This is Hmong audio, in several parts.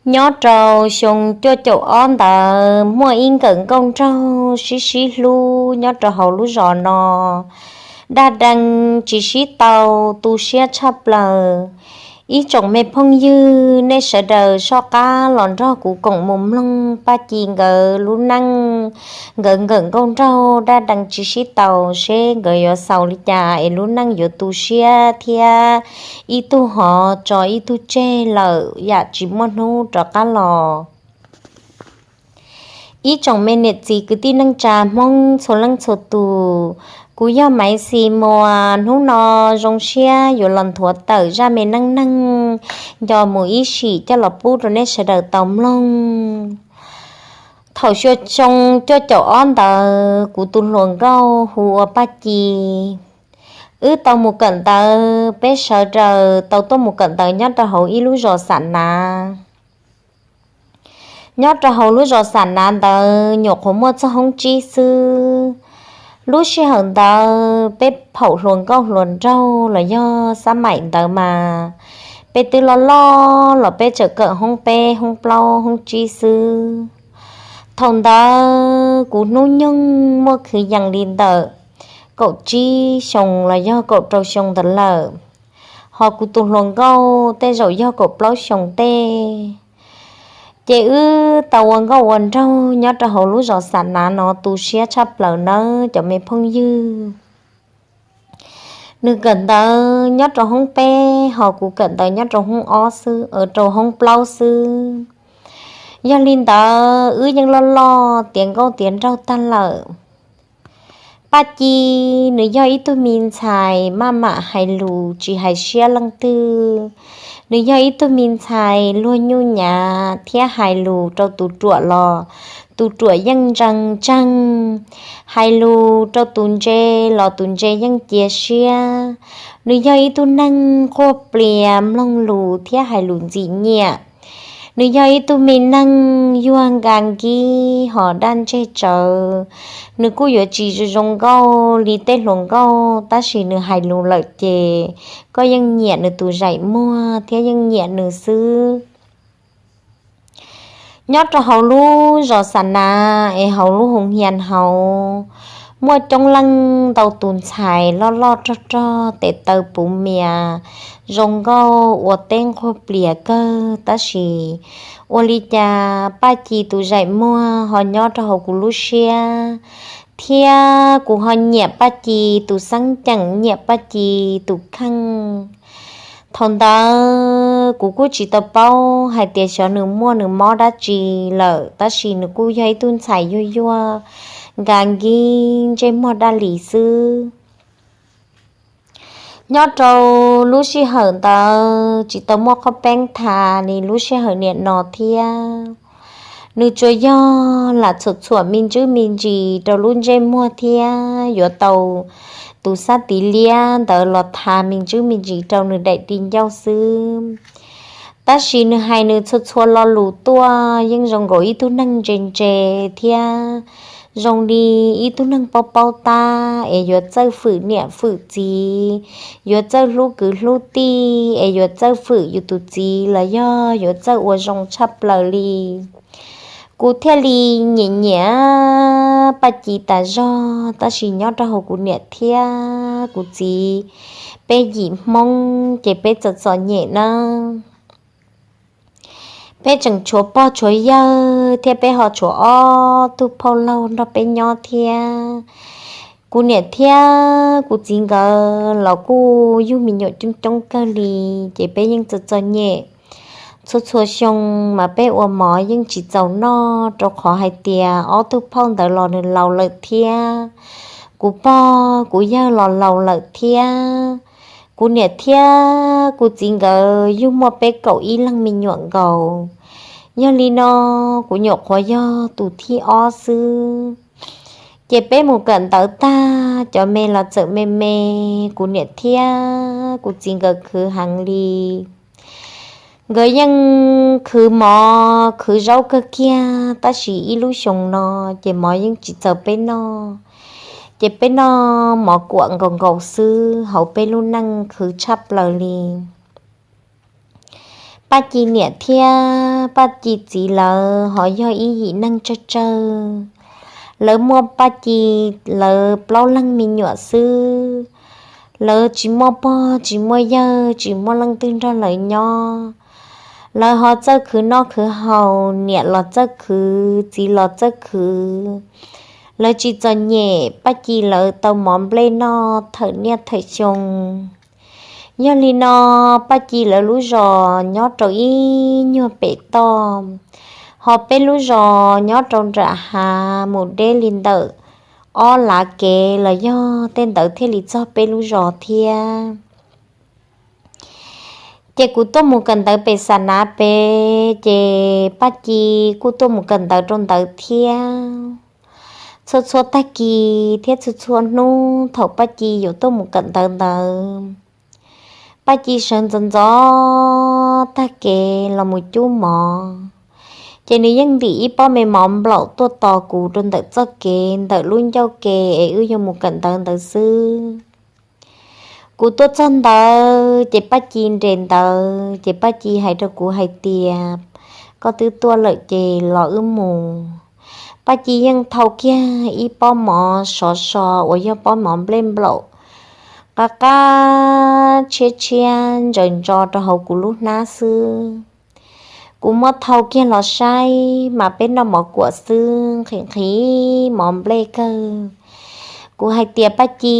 Nyob rau xyoo cuaj caum ob ntawd muaj ib nkawm nkauj nraug sib sib hlub nyob rau hauv lub zos no, dag dees tsis sib tau, tu siab tshaj plaws. Ib tsoom me phooj ywg, nej sawv daws soj qab los nrog kuv koom mus mloog Paj Ci nkawd lub neej, nkawd nkawm nkauj nraug dag dees tsis sib tau, seb nkawd yuav xaus li cas es lub neej yuav tu siab thiab ib tug hov tso ib tug tseg lawm yam tsis muaj hnub rov qab los. Ib tsoom me niam txiv kwv tij neej tsa Hmoob txhua leej txhua tus, kuv yog Maiv Xis Muas, hnub no zoo siab yuav los nthuav tawm zaj me neej neeg nco mus ib sim coj los pub rau nej sawv daws tau mloog. Thaum xyoo cuaj caum ob ntawd kuv tus hluas nkauj hu ua Paj Ci, wb tau mus kawm ntawv, peb sawv daws tau tuaj mus kawm ntawv nyob rau hauv ib lub zos Xam Nav. Nyob rau hauv lub zos Xam Nav ntawd nyuam qhuav muaj txog hoob tsib xwb. Lub sij hawm ntawd peb phaum hluas nkauj hluas nraug los yog xab maim ntawd mas peb twb loj loj los peb tseem kawm hoob peb hoob plaub hoob tsib xwb. Thaum ntawd kuv hnub nyoog muaj kwv yees li ntawm kaum tsib xyoo los yog kaum rau xyoo ntawd lawm, ho kuv tus hluas nkauj tej zaum yog kaum plaub xyoo tej. Ces wb tau ua nkauj ua nraug nyob rau hauv lub zos Xam Nav no tu siab tshaj plaws nawb cov me phooj ywg. Nws kawm ntawv nyob rau hoob peb ho kuv kawm ntawv nyob rau hoob ob xwb, rau hoob plaub xwb. Yog li ntawd wb yeej loj loj tiav nkauj tiav nraug tag lawm. Paj Ci nws yog ib tug me ntxhais maj mam hais lus tsis hais siab leej twg. Nws yog ib tug me ntxhais luag nyuj nyav thiab hais lus rau tus ruam los tus ruam yeej ntseeg ntseeg, hais lus rau tus ntse los tus ntse yeej cia siab. Nws yog ib tug neeg quaj plias mloog lus thiab hais lus ntxim nyiam. Nws yog ib tug me neeg yuag nkas nkib ho daj ntseg tsawv. Nws kuj yuav tsis zoo nkauj li tej hluas nkauj, tab sis nws hais lus lawm ces koj yeej nyiam nws tus zaim muag thiab yeej nyiam nws xwb. Nyob rau hauv lub zos Xam Nav es hauv lub hoos hias hauv muaj coob leej ntau tus ntxhais loj loj rog rog tes taw puv mias, zoo nkauj ua teb nquag plias kawg, tab sis ua li cas Paj Ci tus zaim muag ho nyob rau hauv kuv lub siab, thiab kuv ho nyiam Paj Ci tus xeeb ceem, nyiam Paj Ci tus kheej. Thaum ntawd kuv kuj tsis tau paub hais tias xyov nws muaj nws mob dab tsi lawm, tab sis nws kuj yog ib tug ntxhais yuag yuag nkas nkib ntsej muag daj lis xwb. Nyob rau lub sij hawm ntawd tsis tau muaj qhob peeb tha li lub sij hawm niam no thiab. Nws tsuas yog lam txhuam txhuam me ntsis me ntsis rau lub ntsej muag thiab yuav tau tus xab tiv liab ntawd los tha me ntsis me ntsis rau nws daim di ncauj xwb. Tab sis nws hais nws txhua txhua lo lus tuaj yeej zoo nkaus ib tug neeg ntse ntse thiab zoo li ib tug neeg paub paub tab es yuav txawj fwm niam fwm txiv, yuav txawj hlub kwv hlub tij es yuav txawj fwm yus tus txiv los yog yuav txawj ua zoo tshaj plaws li. Kuv thiaj li nyiam nyiam Paj Ci tas zog, tab sis nyob rau hauv kuv niam thiab kuv txiv peb yim Hmoob ces peb txom txom nyem nawb. Peb tseem tshuav pog tshuav yawg thiab peb ho tshuav ob tug phauj laug nrog peb nyob thiab. Kuv niam thiab kuv txiv nkawd los kuj yug me nyuam coob coob kawg li, ces peb yeej txom txom nyem. Txhua txhua xyoo mas peb ua mov yeej tsis txaus noj rau qhov hais tias ob tug phauj ntawd los nws laus lawm thiab, kuv pog kuv yawg los laus lawm thiab. Kuv niam thiab kuv txiv nkawd yug muaj peb kaum ib leeg me nyuam nkaus. Yog li no kuv nyuam qhuav yog tus thib ob xwb. Ces peb mus kawm ntawv tag, cov me los txawm me me, kuv niam thiab kuv txiv nkawd khwv heev li. Nkawd yeej khwv mov khwv zaub kawg kiag, tab sis ib lub xyoo no ces mov yeej tsis txaus peb noj. Ces peb noj mov kuam nkaus nkaus xwb, hauv peb lub neej khwv tshaj plaws li. Paj Ci niam thiab Paj Ci txiv lawv ho yog ib yim neeg tsawg tsawg. Lawv muaj Paj Ci lawv plaub leeg me nyuam xwb. Lawv tsis muaj pog tsis muaj yawg, tsis muaj leej twg nrog lawv nyob. Lawv ho txawj khwv noj khwv haus, niam los txawj khwv, txiv los txawj khwv. Lawv tsis txom nyem, Paj Ci lawv tau mov nplej noj thawm niaj thawm xyoo. Yog li no, Paj Ci lawv lub zos nyob rau ib nyuag pem toj, ho peb lub zos nyob rau nram hav mus deb li ntawm ob lav kev los yog tej ntawd thiaj li txog peb lub zos thiab. Ces kuv tuaj mus kawm ntawv pem Xa Nav pem, ces Paj Ci kuj tuaj mus kawm ntawv rau ntawd thiab. Txhua txhua tag kis thiab txhua txhua hnub thaum Paj Ci yuav tuaj mus kawm ntawv ntawd, Paj Ci sawv ntxov ntxov tag kev los mus cub mov, ces nws yeej ntim ib pob me mov nplaum tuaj tos kuv rau ntawm txoj kev ntawm lub ncauj ke es wb yuav mus kawm ntawv ntawd xwb. Kuv tuaj txog ntawd ces Paj Ci nres ntawd, ces Paj Ci hais rau kuv hais tias, koj twb tuaj lawm ces los wb mus. Paj Ci yeej thau kiag ib pob mov sov so uas yog pob mov nplej nplaum qab qab tshiab tshiab ntsaws ntso rau hauv kuv lub hnab xwb. Kuv muab thau kiag los saib mas peb noj mov kuam xwb, nqhis nqhis mov nplej kawg. Kuv hais tias, Paj Ci,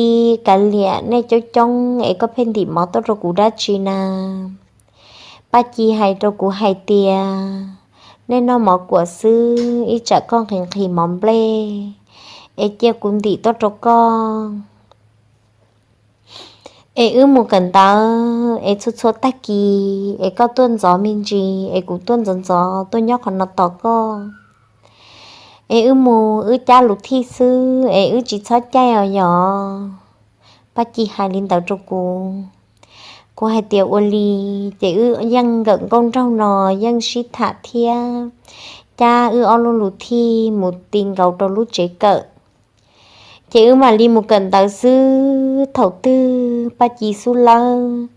kav liam, nej coob coob es koj pheej ntim mov tuaj rau kuv dab tsi na? Paj Ci hais rau kuv hais tias, nej noj mov kuam xwb, ib tsam koj nqhis nqhis mov nplej es cia kuv ntim tuaj rau koj, es wb mus kawm ntawv, es txhua txhua tag kis es koj tuaj ntxov me ntsis es kuv tuaj ntxov ntxov tuaj nyob qhov no tos koj, es wb mus wb cab luv thij xwb es wb tsis txhob caij os yog. Paj Ci hais li ntawd rau kuv. Kuv hais tias, ua li. Ces wb yeej nkawm nkauj nraug no yeej sib tham thiab cab wb ob lub luv thij mus ti nkaus rau lub tsev kawm. Ces wb mam li mus kawm ntawv xwb. Thaum twg Paj Ci xub lawb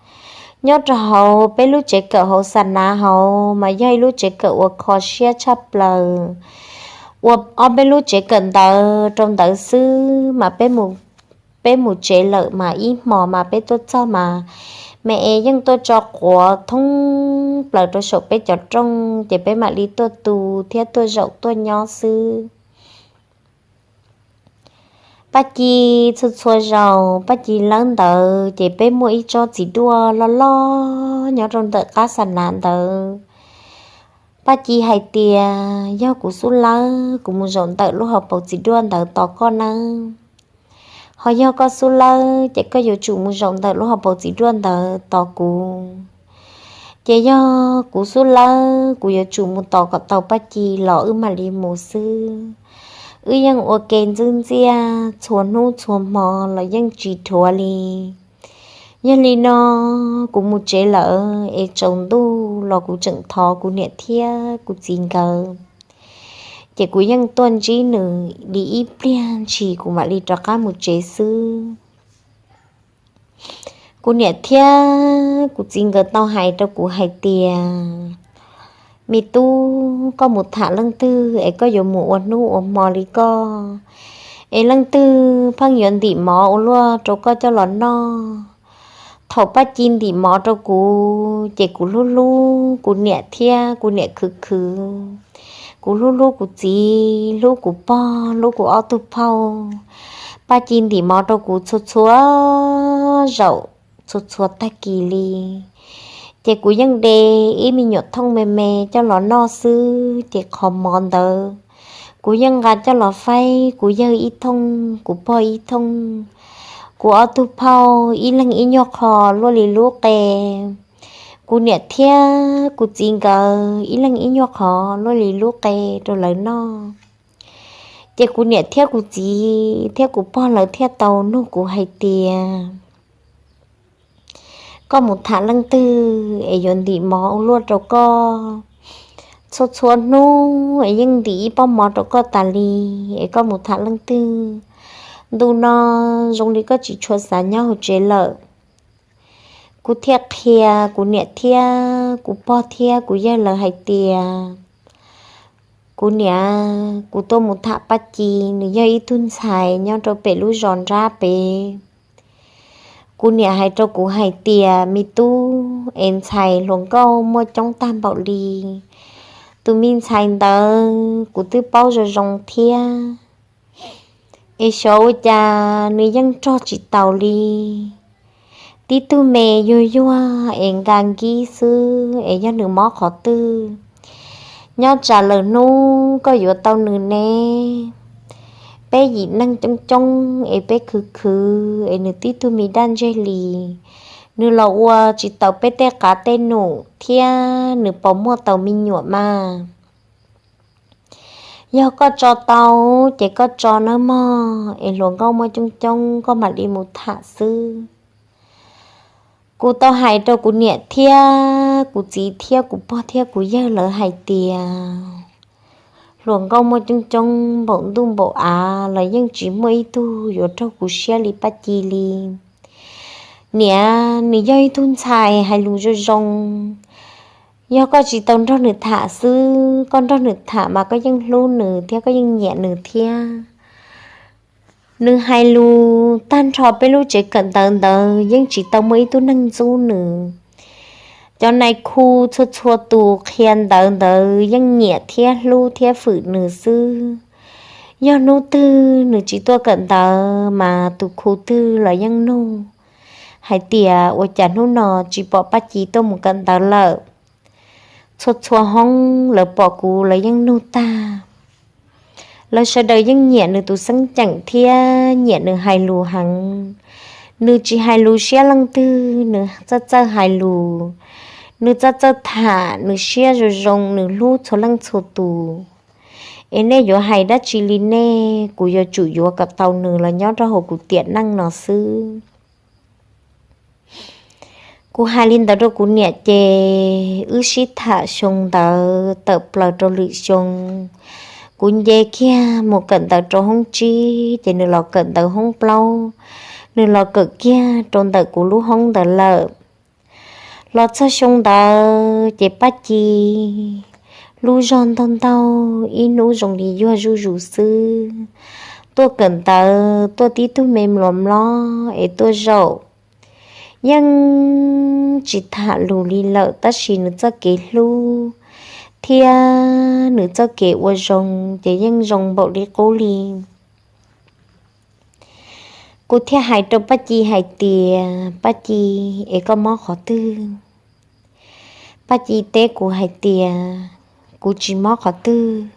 nyob rau hauv peb lub tsev kawm hauv Xa Nav hauv mas yog ib lub tsev kawm uas kho siab tshaj plaws, ua ob peb lub tsev kawm ntawv rau ntawd xwb mas peb mus tsev lawm mas ib hmos mas peb tuaj txog mas me es yeej tuaj tso quav thoob plaws rau saum peb cov rooj, ces peb mam li tuaj tu thiab tuaj zaum tuaj nyob xwb. Paj Ci txhua txhua zaus Paj Ci lawb ntawd ces peb muaj ib tsob txiv duaj loj loj nyob rau ntawm qab Xa Nav ntawd. Paj Ci hais tias, yog kuv xub lawb kuv mus zaum ntawm lub hauv paus txiv duaj ntawd tos koj nawb. Ho yog koj xub lawb ces koj yuav tsum mus zaum ntawm lub hauv paus txiv duaj ntawd tos kuv. Ces yog kuv xub lawb kuv yuav tsum mus tos kom tau Paj Ci los wb mam li mus xwb. Wb yeej ua ke ntxwb ntxiaj txhua hnub txhua hmo los yeej tsis dhuav li. Yog li no kuv mus tsev lawm es tsaus ntuj los kuv tseem thov kuv niam thiab kuv txiv nkawd, ces kuv yeej tuaj ntsib nws li ib pliag ntshis kuv mam li rov qab mus tsev xwb. Kuv niam thiab kuv txiv nkawd tau hais rau kuv hais tias, me tub, koj mus tham leej twg es koj yuav mus ua hnub ua hmo li koj, es leej twg pheej yuav ntim mov ua luaj rau koj coj los noj. Thaum Paj Ci ntim mov rau kuv ces kuv hlub hlub kuv niam thiab kuv niam khwv khwv. Kuv hlub hlub kuv txiv, hlub kuv pog, hlub kuv ob tug phauj. Paj Ci ntim mov rau kuv txhua txhua zaum, txhua txhua tag kis li. Ces kuv yeej de ib me nyuam thooj me me coj los noj xwb, ces qhov mov ntawd kuv yeej nqa coj los faib kuv yawg ib thooj, kuv pog ib thooj, kuv ob tug phauj ib leeg ib nyuag qho luaj li lub qe. Kuv niam thiab kuv txiv nkawd ib leeg ib nyuag qho luaj li lub qe rau lawv noj. Ces kuv niam thiab kuv txiv thiab kuv pog lawv thiaj tau nug kuv hais tias, koj mus tham leej twg es yuav ntim mov ua luaj rau koj? Txhua txhua hnub es yeej ntim ib pob mov rau koj tas li, es koj mus tham leej twg? Ntu no zoo li koj tsis tshua xav nyob hauv tsev lawm. Kuv thiaj qhia kuv niam thiab kuv pog thiab kuv yawg lawv hais tias kuv niam, kuv tuaj mus tham Paj Ci, nws yog ib tug ntxhais nyob rau pem lub zos nrab pem. Kuv niam hais rau kuv hais tias, me tub, es ntxhais hluas nkauj muaj coob tag npaum li, tus me ntxhais ntawd kuv twb paub zoo zoo thiab, es xyov ua cas nws yeej nrog tsis taus li. Tib tug me yuag yuag es nka nkib xwb es yog nws mob qhov twg, nyob tsam lawm hnub koj yuav tau nws ne. Peb yim neeg coob coob es peb khwv khwv es nws tib tug me daj ntseg li, nws los ua tsis taus peb tej qav tej num thiab nws puas muaj tau me nyuam mas. Yog koj tso tau ces koj tso nawb mog, es hluas nkauj muaj coob coob koj mam li mus tham xwb. Kuv tau hais rau kuv niam thiab kuv txiv thiab kuv pog thiab kuv yawg lawv hais tias hluas nkauj muaj coob coob npaum ntuj npaum av los yeej tsis muaj ib tug yuav raug kuv siab li Paj Ci li. Niam, nws yog ib tug ntxhais hais lus zoo zoo, yog koj tsis tau nrog nws tham xwb, koj nrog nws tham mas koj yeej hlub nws thiab koj yeej nyiam nws thiab. Nws hais lus tag nrho peb lub tsev kawm ntawv ntawd yeej tsis tau muaj ib tug neeg ntxub nws. Cov nais khu txhua txhua tus qhia ntawv ntawd yeej nyiam thiab hlub thiab fwm nws xwb. Yog hnub twg nws tsis tuaj kawm ntawv mas tus khu twg los yeej nug hais tias ua cas hnub no tsis pom Paj Ci tuaj mus kawm ntawv lawm. Txhua txhua hoob lawv pom kuv lawv yeej nug tag. Lawv sawv daws yeej nyiam nws tus xeeb ceem thiab nyiam nws hais lus heev. Nws tsis hais lus siab leej twg, nws txawj txawj hais lus, nws txawj txawj tham, nws siab zoo zoo, nws hlub txhua leej txhua tus. Es nej yuav hais dab tsi li nej, kuv yuav tsum yuav kom tau nws los nyob rau hauv kuv tiam neej no xwb. Kuv hais li ntawd rau kuv niam ces wb sib tham xyoo ntawd tawm plaws rau lwm xyoo. Kuv nce kiag mus kawm ntawv rau hoob tsib ces nws los kawm ntawv hoob plaub, nws los kawm kiag rau ntawm kuv lub hoob ntawd lawm. Los txog xyoo ntawd ces Paj Ci lub zog ntaug ntaug ib hnub zoo li yuag zuj zus xwb. Tuaj kawm ntawv tuaj tib tug me mluas mlob es tuaj zaum, yeej tsis tham lus li lawm tab sis nws txoj kev hlub thiab nws txoj kev ua zoo ces yeej zoo npaum li qub li. Kuv thiaj hais rau Paj Ci hais tias, Paj Ci, es koj mob qhov twg? Paj Ci teb kuv hais tias, kuv tsis mob qhov twg,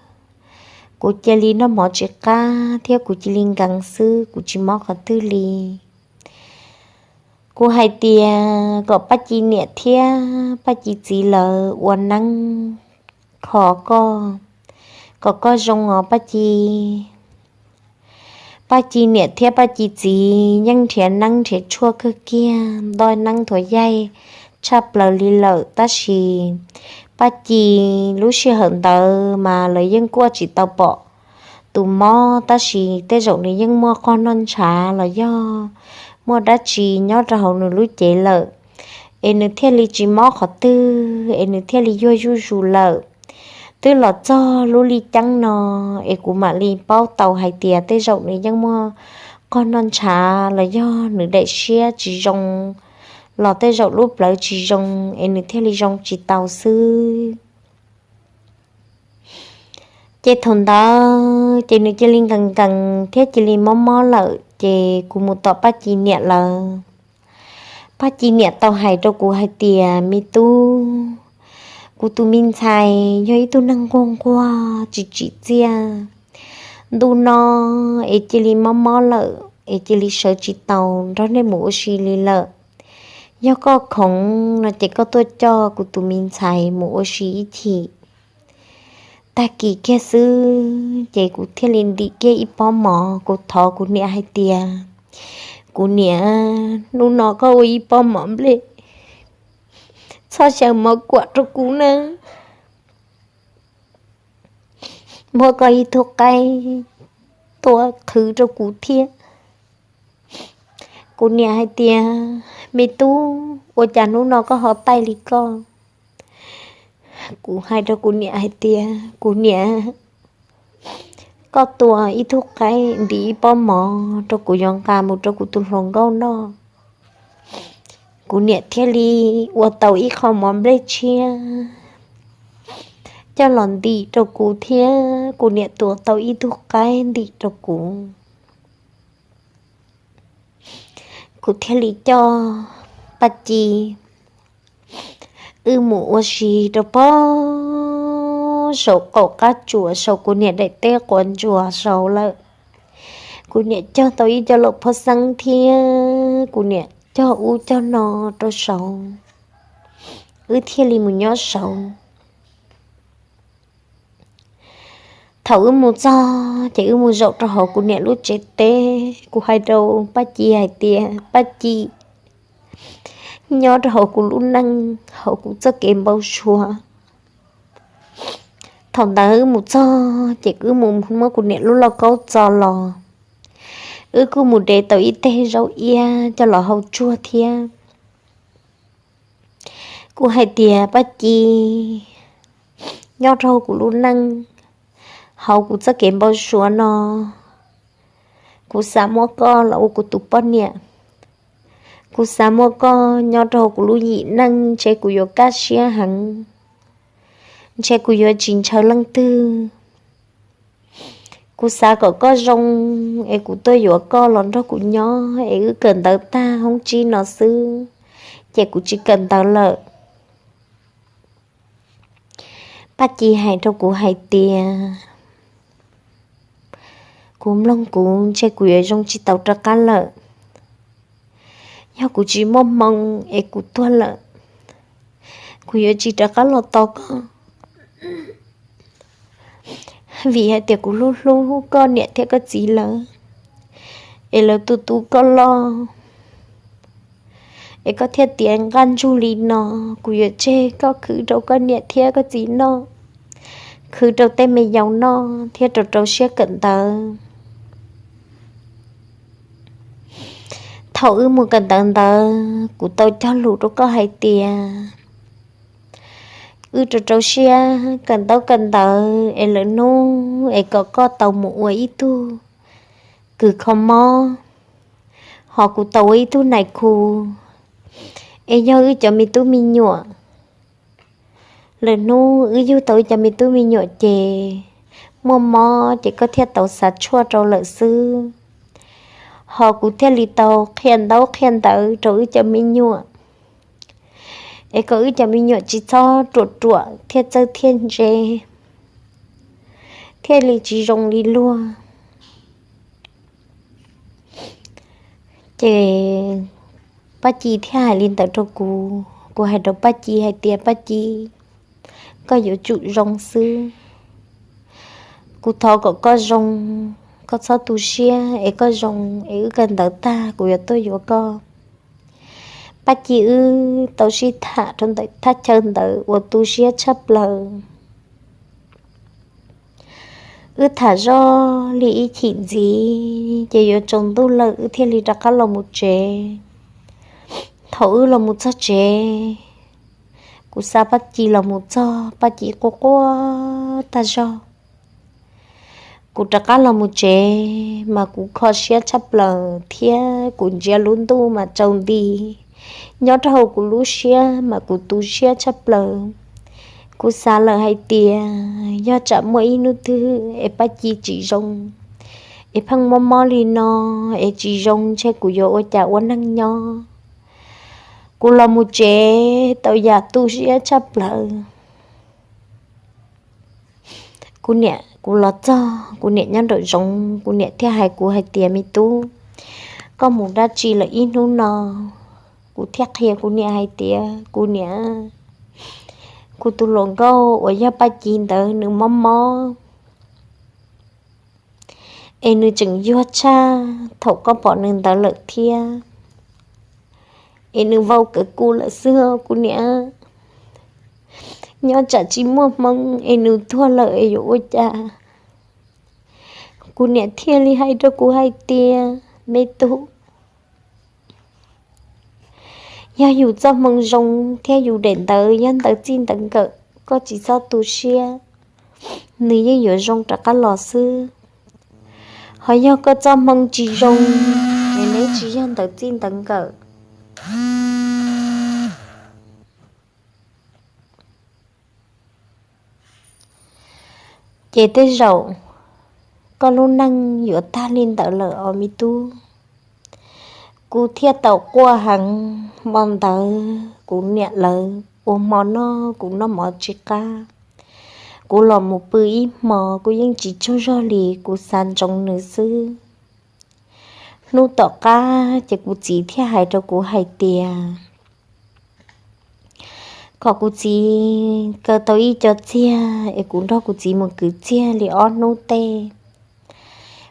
kuv cia li noj mov tsis qab thiab kuv cia li nkees xwb, kuv tsis mob qhov twg li. Kuv hais tias kom Paj Ci niam thiab Paj Ci txiv lawv ua neeb kho koj, kom koj zoo os Paj Ci. Paj Ci niam thiab Paj Ci txiv yeej nrhiav neeb nrhiav tshuaj kawg kiag, ntoj neeb thuav yaig tshaj plaws li lawm tab sis Paj Ci lub sij hawm ntawd mas lawv yeej kuaj tsis tau pom tus mob tab sis tej zaum nws yeej muaj qog noj ntshav los yog muaj dab tsi nyob rau hauv nws lub cev lawm, es nws thiaj li tsis mob qhov twg es nws thiaj li yuag zuj zus lawm. Twb los txog lub li ceeb no es kuv mam li paub tau hais tias tej zaum nws yeej muaj qog noj ntshav los yog nws daim siab tsis zoo los tej zaum lub plawv tsis zoo es nws thiaj li zoo tsis tau xwb. Ces thaum ntawd ces nws cia li nkees nkees thiab cia li mob mob lawm ces kuv mus tom Paj Ci niam lawv. Paj Ci niam tau hais rau kuv hais tias, me tub, kuv tus me ntxhais yog ib tug neeg nquag nquag tsis tsim txiaj. Ntu no es cia li mob mob lawm es cia li sawv tsis tau nrog nej mus ua si li lawm. Yog koj khoom no ces koj tuaj coj kuv tus me ntxhais mus ua si ib chim. Tag kis kiag xwb ces kuv thiaj li ntim kiag ib pob mov, kuv thov kuv niam hais tias, kuv niam, hnub no koj ua ib pob mov nplej, txhob xyaw mov kuam rau kuv na, muab koj ib tug qaib tua qhwv rau kuv thiab. Kuv niam hais tias, me tub, ua cas hnub no koj ho taij li koj? Kuv hais rau kuv niam hais tias, kuv niam, koj tua ib tug qaib ntim ib pob mov rau kuv yuav nqa mus rau kuv tus hluas nkauj noj. Kuv niam thiaj li ua tau ib qho mov nplej tshiab coj los ntim rau kuv thiab kuv niam tua tau ib tug qaib ntim rau kuv. Kuv thiaj li coj Paj Ci wb mus ua si rau pog saum qaum qab tsuas saum kuv niam daim teb quav ntsuas saud lawm. Kuv niam cog tau ib co laum phab xeeb thiab kuv niam cog ub cog no rau saud, wb thiaj li mus nyob saud. Thaum wb mus txog ces wb mus zaum rau hauv kuv niam lub tsev teb. Kuv hais rau Paj Ci hais tias, Paj Ci, nyob rau hauv kuv lub neej, hauv kuv txoj kev npau suav, thaum ntawd wb mus txog ces wb mus muab kuv niam lub lauj kaub txo los, wb kuj mus de tau ib teg zaub iab coj los hau tsuag thiab. Kuv hais tias, Paj Ci, nyob rau hauv kuv lub neej, hauv kuv txoj kev npau suav no, kuv xav muab koj los ua kuv tus poj niam. Kuv xav muab koj nyob rau hauv kuv lub yim neej, ntshe kuv yuav kaj siab heev, ntshe kuv yuav tsis ntshaw leej twg. Kuv xav kom koj zoo, es kuv tuaj yuav koj los nrog kuv nyob, es wb kawm ntawv tag hoob tsib no xwb, ces kuv tsis kawm ntawv lawm. Paj Ci hais rau kuv hais tias, kuv mloog kuv ntshe kuv yuav zoo tsis tau rov qab lawm. Yog kuv tsis muaj hmoo es kuv tuag lawm, kuv yuav tsis rov qab los tos koj, vim hais tias kuv hlub hlub koj niam thiab koj txiv lawv, es lawv tu tu koj loj, es koj thiaj tiav nqaj ntsug li no. Kuv yuav tseg koj khwv rau koj niam thiab koj txiv noj, khwv rau tej me yaus noj thiab rau rau siab kawm ntawv. Thaum wb mus kawm ntawv ntawd kuv tau cog lus rau koj hais tias wb rau rau siab kawm ntaub kawm ntawv es lwm hnub es kom koj tau mus ua ib tug kws kho mob, hos kuv tau ua ib tug nais khu, es yog wb cov me tub me nyuam. Lwm hnub wb yug tau wb cov me tub me nyuam ces muaj mob ces koj thiaj tau xav tshuaj rau lawm xwb. Hos kuv thiaj li tau qhia ntaub qhia ntawv rau wb cov me nyuam, es kom wb cov me nyuam tsis txhob ruam ruam thiaj txawj thiaj ntse, thiaj li tsis zoo li luag. Ces Paj Ci thiaj hais li ntawd rau kuv. Kuv hais rau Paj Ci hais tias, Paj Ci, koj yuav tsum zoo xwb. Kuv thov kom koj zoo, koj txhob tu siab es koj zoo, es wb kawm ntawv tag kuv yuav tuaj yuav koj. Paj Ci wb tau sib tham rau ntawm thaj chaw ntawd uas tu siab tshaj plaws. Wb tham zoj li ib chim ntxiv ces yuav tsaus ntuj lawm wb thiaj li rov qab los mus tsev. Thaum wb los mus txog tsev, kuv xa Paj Ci los mus txog, Paj Ci quaj quaj tag zog. Kuv rov qab los mus tsev mas kuv kho siab tshaj plaws thiab kuv ntsia lub ntuj mas tsaus nti. Nyob rau hauv kuv lub siab mas kuv tu siab tshaj plaws. Kuv xav lawm hais tias yog tsam muaj ib hnub twg es Paj Ci tsis zoo, es pheej mob mob li no, es tsis zoo ntshe kuv yuav ua cas ua neej nyob. Kuv los mus tsev tau yam tu siab tshaj plaws. Kuv niam, kuv los txog kuv niam nyob nraum zoov, kuv niam thiaj hais kuv hais tias, Me tub, koj mus dab tsi lawm ib hnub no? Kuv thiaj qhia kuv niam hais tias, Kuv niam, kuv tus hluas nkauj uas yog Paj Ci ntawd nws mob mob, es nws tseem yuag tshaj thaum koj pom nws ntawd lawm thiab, es nws vau kawg kuv lawm xwb os kuv niam. Nyob tsam tsis muaj hmoo es nws tuag lawm es yuav ua cas? Kuv niam thiaj li hais rau kuv hais tias, Me tub, yog yus txoj hmoo zoo thiab yus daim ntawv yog ntawv txij ntawv nkawm, koj tsis txhob tu siab, nws yeej yuav zoo rov qab los xwb. Ho yog koj txoj hmoo tsis zoo, es neb tsis yog ntawv txij ntawv nkawm, ces tej zaum koj lub neej yuav tag li ntawd lawm os me tub. Kuv thiaj tau quaj heev. Hmo ntawd kuv niam lawv ua hmo noj, kuv noj mov tsis qab. Kuv los mus pw ib hmo, kuv yeej tsis tsaug zog li, kuv xav ntsoov nws xwb. Hnub tom qab ces kuv txiv thiaj hais rau kuv hais tias kom kuv txiv kaw tau ib co txiag es kuv nrog kuv txiv mus kwv txiag li ob hnub tej.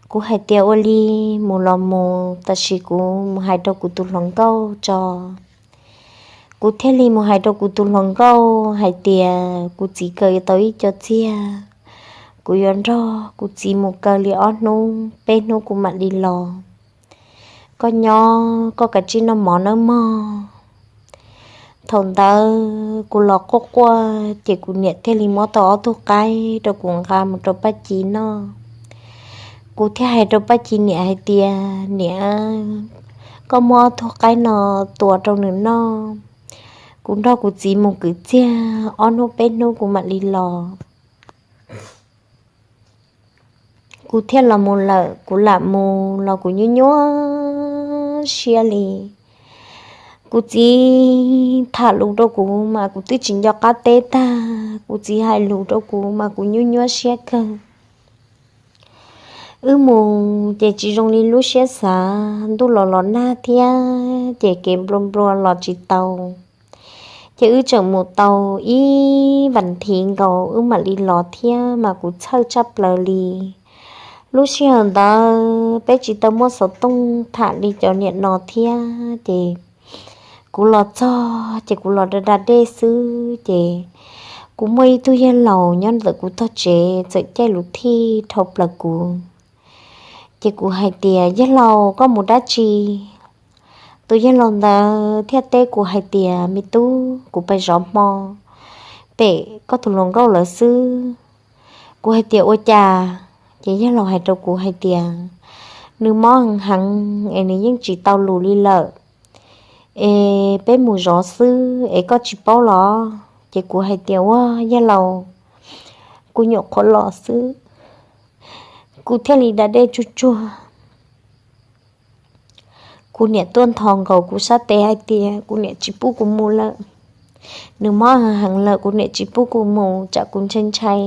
Kuv hais tias ua li, mus los mus, tab sis kuv mus hais rau kuv tus hluas nkauj tso. Kuv thiaj li mus hais rau kuv tus hluas nkauj hais tias kuv txiv kaw tau ib co txiag, kuv yuav nrog kuv txiv mus kaw li ob hnub peb hnub kuv mam li los. Koj nyob koj kav tsij noj mov nawb mog. Thaum ntawd kuv los quaj quaj ces kuv niam thiaj li muab tau ob tug qaib rau kuv nqa mus rau Paj Ci noj. Kuv thiaj hais rau Paj Ci niam hais tias, niam, koj muab ob tug qaib no tua rau nws noj, kuv nrog kuv txiv mus kwv txiag ob hnub peb hnub kuv mam li los. Kuv thiaj los mus lawm, kuv lam mus los kuv nyuaj nyuaj siab li. Kuv txiv tham lus rau kuv mas kuv twb tsis nco qab teb tag, kuv txiv hais lus rau kuv mas kuv nyuaj nyuaj siab kawg. Wb mus ces tsis zoo li lub siab xav, ntuj los los nag thiab ces kev nplua nplua los tsis tau. Ces wb tseem mus tau ib vas thiv nkaus wb mam li los thiab mas kuv txhawj tshaj plaws li. Lub sij hawm ntawd peb tsis tau muaj xov tooj tham li cov niam no thiab ces kuv los txog ces kuv los da da dej xwb ces kuv muaj ib tug yawg laus nyob ntawm kuv tog tsev txawm caij lus thij dhau plaws kuv. Ces kuv hais tias, yawg laus, koj mus dab tsi? Tus yawg laus ntawd thiaj teb kuv hais tias, me tub, kuv pais zov hmo pem koj tus hluas nkauj lawv xwb. Kuv hais tias, ua cas? Ces yawg laus hais rau kuv hais tias, nws mob heev heev es nws yeej tsis tau lus li lawm, es peb mus zov xwb es koj tsis paub los? Ces kuv hais tias, ua, yawg laus, kuv nyuam qhuav los xwb. Kuv thiaj li da dej tsuag tsuag. Kuv niam tuaj nthos nkaus kuv sab tes hais tias kuv niam tsis pub kuv mus lawm. Nws mob heev heev lawm, kuv niam tsis pub kuv mus tsam kuv ntshai ntshai,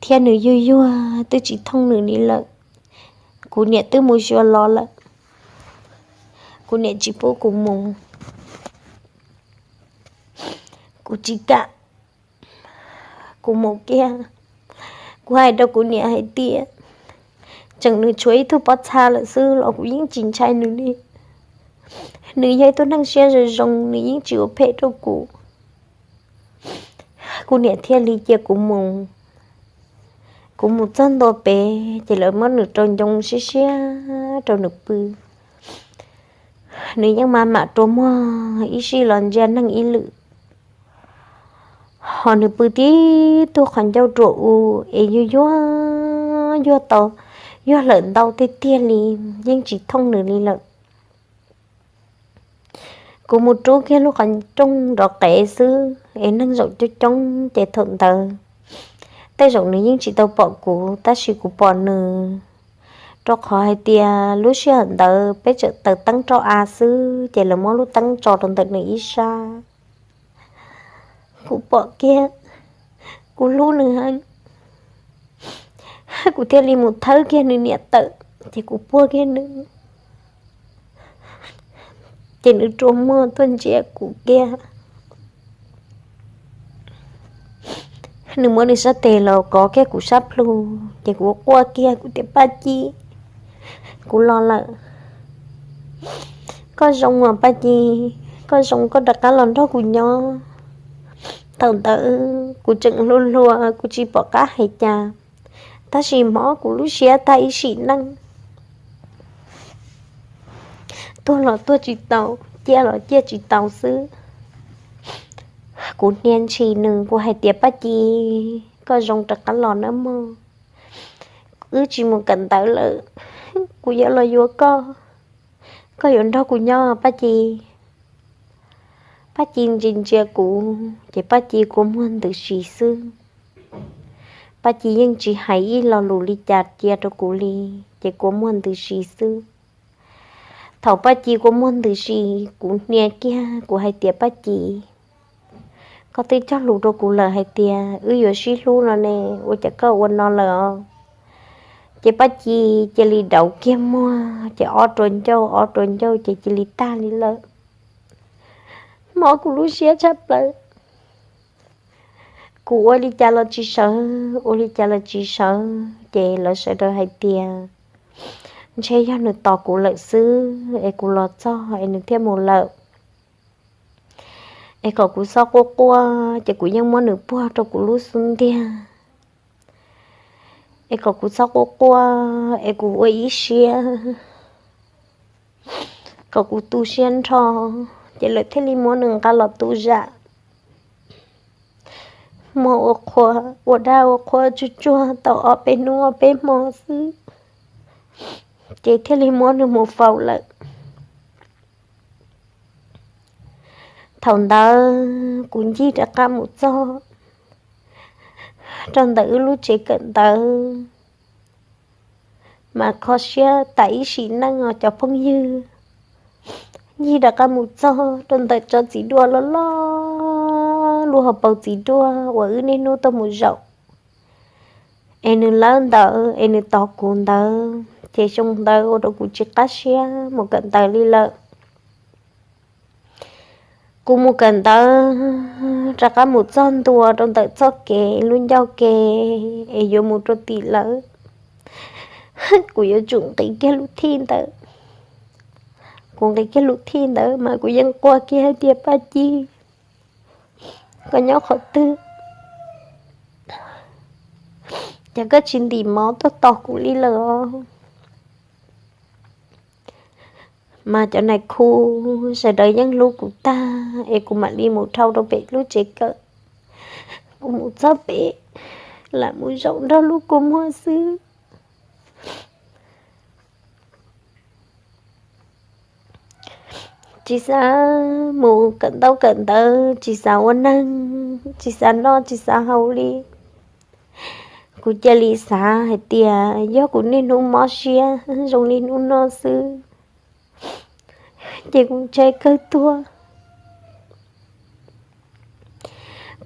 thiab nws yuag yuag twb tsis thooj nws li lawm. Kuv niam twb mus xyuas los lawm, kuv niam tsis pub kuv mus. Kuv tsis kam, kuv mus kiag. Kuv hais rau kuv niam hais tias, tseem nws tshuav ib tug pob txha lawm xwb los kuv yeej tsis ntshai nws li. Nws yog ib tug neeg siab zoo zoo, nws yeej tsis ua phem rau kuv. Kuv niam thiaj li cia kuv mus. Kuv mus txog ntua pem ces lawv muab nws rau ncoo siab siab rau nws pw. Nws yeej maj mam rua muag ib sij los ntsia neeg ib lwm, ho nws pw tib tug qhov ncauj ruam u es yuag yuag, yuag tau, yuag lawm ntau tiag tiag li, yeej tsis thooj nws li lawm. Kuv mus rub kiag lub qhov rooj nrov qev xwb es neeg zaum coob coob ces thaum ntawd tej zaum nws yeej tsis tau pom kuv tab sis kuv pom nws, rau qhov hais tias lub sij hawm ntawd peb tseem taws teeb rau av xwb ces lawv muab lub teeb tso rau ntawm nws ib sab. Kuv pom kiag, kuv hlub nws heev, kuv thiaj li mus thawb kiag nws niam tawm ces kuv puag kiag nws, ces nws rua muag tuaj ntsia kuv kiag. Nws muab nws sab tes los kov kiag kuv sab plhu, ces kuv quaj kiag kuv tias, Paj Ci, kuv los lawm. Koj zoo mas Paj Ci, koj zoo koj rov qab los nrog kuv nyob. Thaum ntawd kuv tseem hluas hluas kuv tsis pom qab hais cas, tab sis mob kuv lub siab tag ib sim neej. Tuag los tuag tsis tau, ciaj los ciaj tsis tau xwb. Kuv hnia ntshis nws, kuv hais tias, Paj Ci, koj zoo rov qab los nawb mog. Wb tsis mus kawm ntawv lawm, kuv yuav los yuav koj, koj yuav nrog kuv nyob Paj Ci. Paj Ci ntsia ntsia kuv ces Paj Ci kua muag ntws si xwb. Paj Ci yeej tsis hais ib lo lus li cas cia rau kuv li, ces kua muag ntws si xwb. Thaum Paj Ci kua muag ntws si, kuv hnia kiag kuv hais tias, Paj Ci, koj twb cog lus rau kuv lawm hais tias wb yuav sib hlub no ne, ua cas koj ua no lawm os? Ces Paj Ci cia li dauv kiag muag ces ob rua ncauj ob rua ncauj ces cia li tag li lawm. Mob kuv lub siab tshaj plaws. Kuv ua li cas los tsis sawv, ua li cas los tsis sawv ces lawv sawv daws hais tias ntshe yog nws tos kuv lawm xwb es kuv los txog es nws thiaj mus lawm. Es kom kuv txhob quaj quaj ces kuv yeej muab nws puag rau kuv lub xub ntiag. Es kom kuv txhob quaj quaj es kuv ua ib siab, kom kuv tu siab nrho, ces lawv thiaj li muab nws nqa los tu zam. Muab ua qhua, ua dab ua qhua tsuag tsuag tau ob peb hnub ob peb hmo xwb, ces thiaj li muab nws mus faus lawm. Thaum ntawd kuv ncig rov qab mus txog rau ntawm wb lub tsev kawm ntawv, mas kho siab tas ib sim neej os cov phooj ywg. Ncig rov qab mus txog rau ntawm tsob txiv duaj loj loj, lub hauv paus txiv duaj uas wb niaj hnub tuaj mus zaum, es nws lawb ntawd es nws tos kuv ntawd ces xyoo ntawd ua rau kuv tsis qab siab mus kawm ntawv li lawm. Kuv mus kawm ntawv rov qab mus txog ntua rau ntawm txoj kev lub ncauj ke es yuav mus rau tim lawv, kuv yuav tsum nqis kiag lub thij ntawd. Kuv nqis kiag lub thij ntawd mas kuv yeej quaj kiag hais tias, Paj Ci, koj nyob qhov twg? Ces koj tsis ntim mov tuaj tos kuv li lawm os. Mas cov nais khu sawv daws yeej hlub kuv tag es kuv mam li mus dhau rau pem lub tsev kawm. Kuv mus txog pem, lam mus zaum nrog lub kua muag xwb. Tsis xav mus kawm ntaub kawm ntawv, tsis xav ua neeg, tsis xav noj tsis xav haus li. Kuv cia li xav hais tias yog kuv niaj hnub mob siab zoo li hnub no xwb ces kuv ntshai kawg tuag.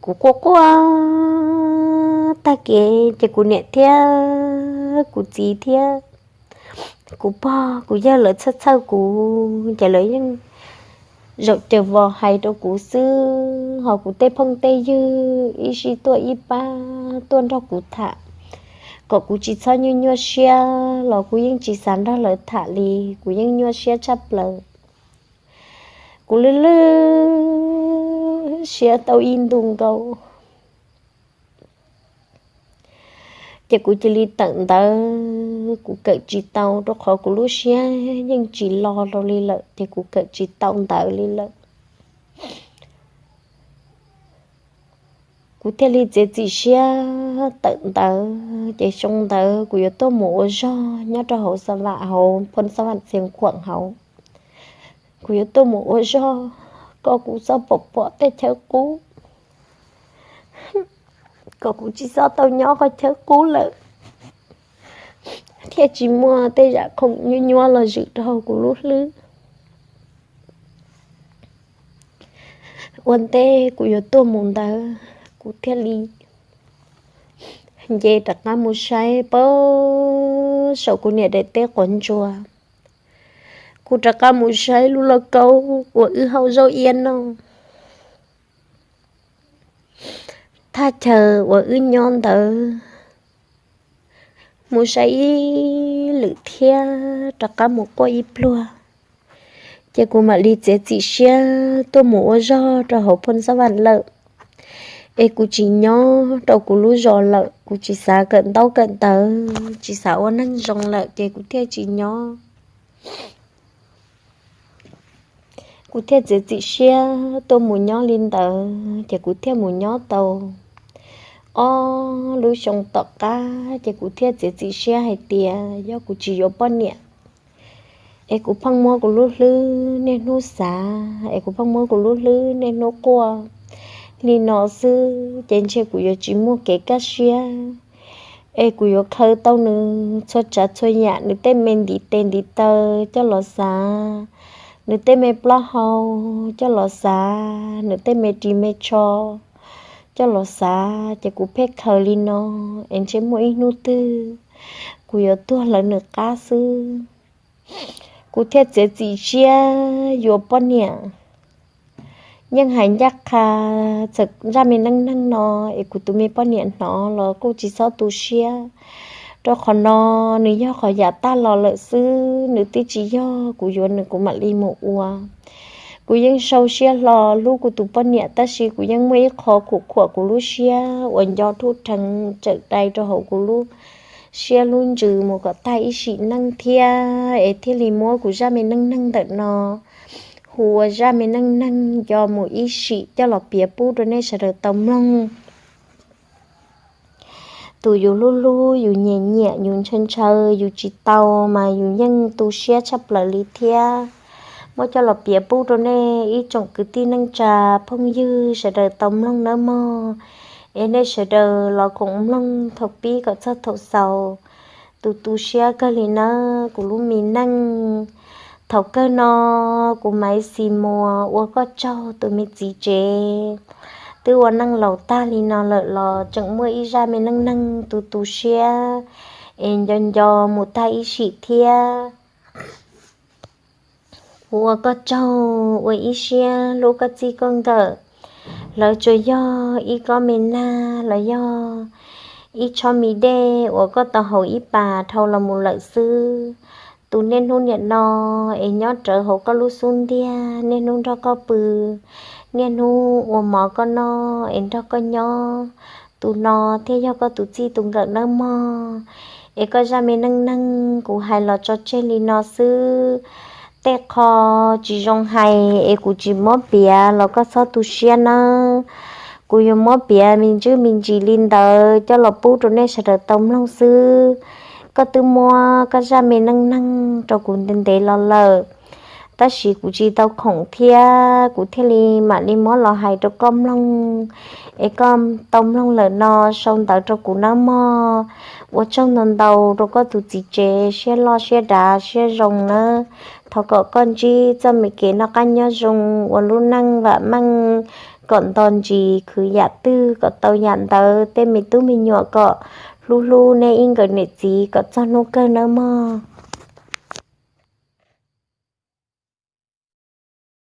Kuv quaj quaj tag kev ces kuv niam thiab kuv txiv thiab kuv pog kuv yawg lawv txhawj txhawj kuv ces lawv yeej zaum caws vos hais rau kuv xwb, ho kuv tej phooj tej ywg ib sij tuaj ib pab tuaj nrog kuv tham kom kuv tsis txhob nyuaj nyuaj siab los kuv yeej tsis xav nrog lawv tham li, kuv yeej nyuaj siab tshaj plaws. Kuv lwj lwj siab tau ib ntu nkaus ces kuv cia li tawm ntawv, kuv kawm tsis tau rau qhov kuv lub siab yeej tsis los rau li lawm ces kuv kawm tsis tau ntawv li lawm. Kuv thiaj li txiav txim siab tawm ntawv ces xyoo ntawd kuv yuav tuaj mus ua zog nyob rau hauv xa vam hauv phoo xa vam txiav khuam hauv. Kuv yuav tuaj mus ua zog kom kuv txhob pom pom tej chaw qub, kom kuv tsis txhob tau nyob qhov chaw qub lawm, thiaj tsis muaj tej zam khoom nyuaj nyuaj los zwm rau hauv kuv lub hlwb. Ua ntej kuv yuav tuaj mus ntawd kuv thiaj li nce rov qab mus saib pab saum kuv niam daim teb quav ntsuas. Kuv rov qab mus saib lub lauj kaub uas wb hau zaub iab noj. Thaj chaw uas wb nyob ntawd mus saib ib lwm thiab rov qab mus quaj ib pluag, ces kuv mam li txiav txim siab tuaj mus ua zog rau hauv phoo xa vam lawm. Es kuv tsis nyob rau kuv lub zos lawm, kuv tsis xav kawm ntaub kawm ntawv, tsis xav ua neeg zoo lawm ces kuv thiaj tsis nyob. Kuv thiaj txiav txim siab tuaj mus nyob li ntawd, ces kuv thiaj mus nyob tau ob lub xyoo tom qab, ces kuv thiaj txiav txim siab hais tias yog kuv tsis yuav poj niam, es kuv pheej muab kuv lub hlwb niaj hnub xav, es kuv pheej muab kuv lub hlwb niaj hnub quaj li no xwb, ces ntshe kuv yuav tsis muaj kev kaj siab, es kuv yuav khaws tau nws txhua tsav txhua yam, nws tej me ntiv tes ntiv taw coj los xav, nws tej me plaub hau coj los xav, nws tej me ris me tsho coj los xav, ces kuv pheej khaws li no, es ntshe muaj ib hnub twg kuv yuav tuag lawv nws qab xwb. Kuv thiaj txiav txim siab yuav poj niam. Yeej hais ncaj qha, txawm zaj me neej neeg no es kuv tus me poj niam hnov los kuj tsis txhob tu siab, rau qhov no nws yog qhov yam tag los lawm xwb, nws twb tsis yog kuv yuav nws kuv mam li mus ua. Kuv yeej sau siab hlo hlub kuv tus poj niam, tab sis kuv yeej muaj ib qho khuam khuam kuv lub siab uas nco dhuj rheev tsawm dai rau hauv kuv lub siab lub ntsws mus kom tag ib sim neej thiab, es thiaj li muab kuv zaj me neej neeg ntawm no hu ua zaj me neej neeg nco mus ib sim coj los piav pub rau nej sawv daws tau mloog. Tus yus hlub hlub, yus nyiam nyiam, yus ntshaw ntshaw, yus tsis tau mas yus yeej tu siab tshaj plaws li thiab. Muab coj los piav pub rau nej ib tsoom kwv tij neej tsa phooj ywg sawv daws tau mloog nawb mog. Es nej sawv daws los koom mloog thaum pib kom txog thaum xaus. Tus tu siab kawg li nawb kuv lub me neej. Thaum kawg no kuv Maiv Xis Muas ua koj tsaug tus me txiv tsev, twb ua neej laus tag li no lawm los tseem muaj ib zaj me neej neeg tu tu siab es nco nco mus tag ib sim thiab. Kuv ua koj tsaug, ua ib siab hlub koj txij koj nkawm. Lawv tsuas yog ib kob me nag los yog ib tshob me dej uas koj tau haus ib pas dhau los mus lawm xwb. Tus niaj hnub niam no es nyob rawv hauv koj lub xub ntiag, niaj hnub nrog koj pw, niaj hnub ua mov koj noj es nrog koj nyob, tus no thiaj yog koj tus txij tus nkawm nawb mog. Es koj zaj me neej neeg kuv hais los tso tseg li no xwb. Tej qho tsis zoo hais es kuv tsis muab piav los koj txhob tu siab nawb. Kuv yuav muab piav me ntsis me ntsis li ntawd coj los pub rau nej sawv daws tau mloog xwb. Koj twb muab koj zaj me neej neeg rau kuv ntev ntev los lawm, tab sis kuv tsis tau khoom thiab kuv thiaj li mam li muab los hais rau koj mloog. Es koj tau mloog lawm no sau ntawv rau kuv nawb mog. Ua tsaug ntau ntau rau koj tus txiv tsev siab loj siab dav siab zoo nawb. Thov kom koj ntsib txoj me kev noj qab nyob zoo, ua lub neej vam meej, kom nto ntsis khwv yam twg kom tau yam ntawd, tej me tub me nyuam kom hlub hlub nej ib nkawm niam txiv kom txog hnub kawg nawb mog.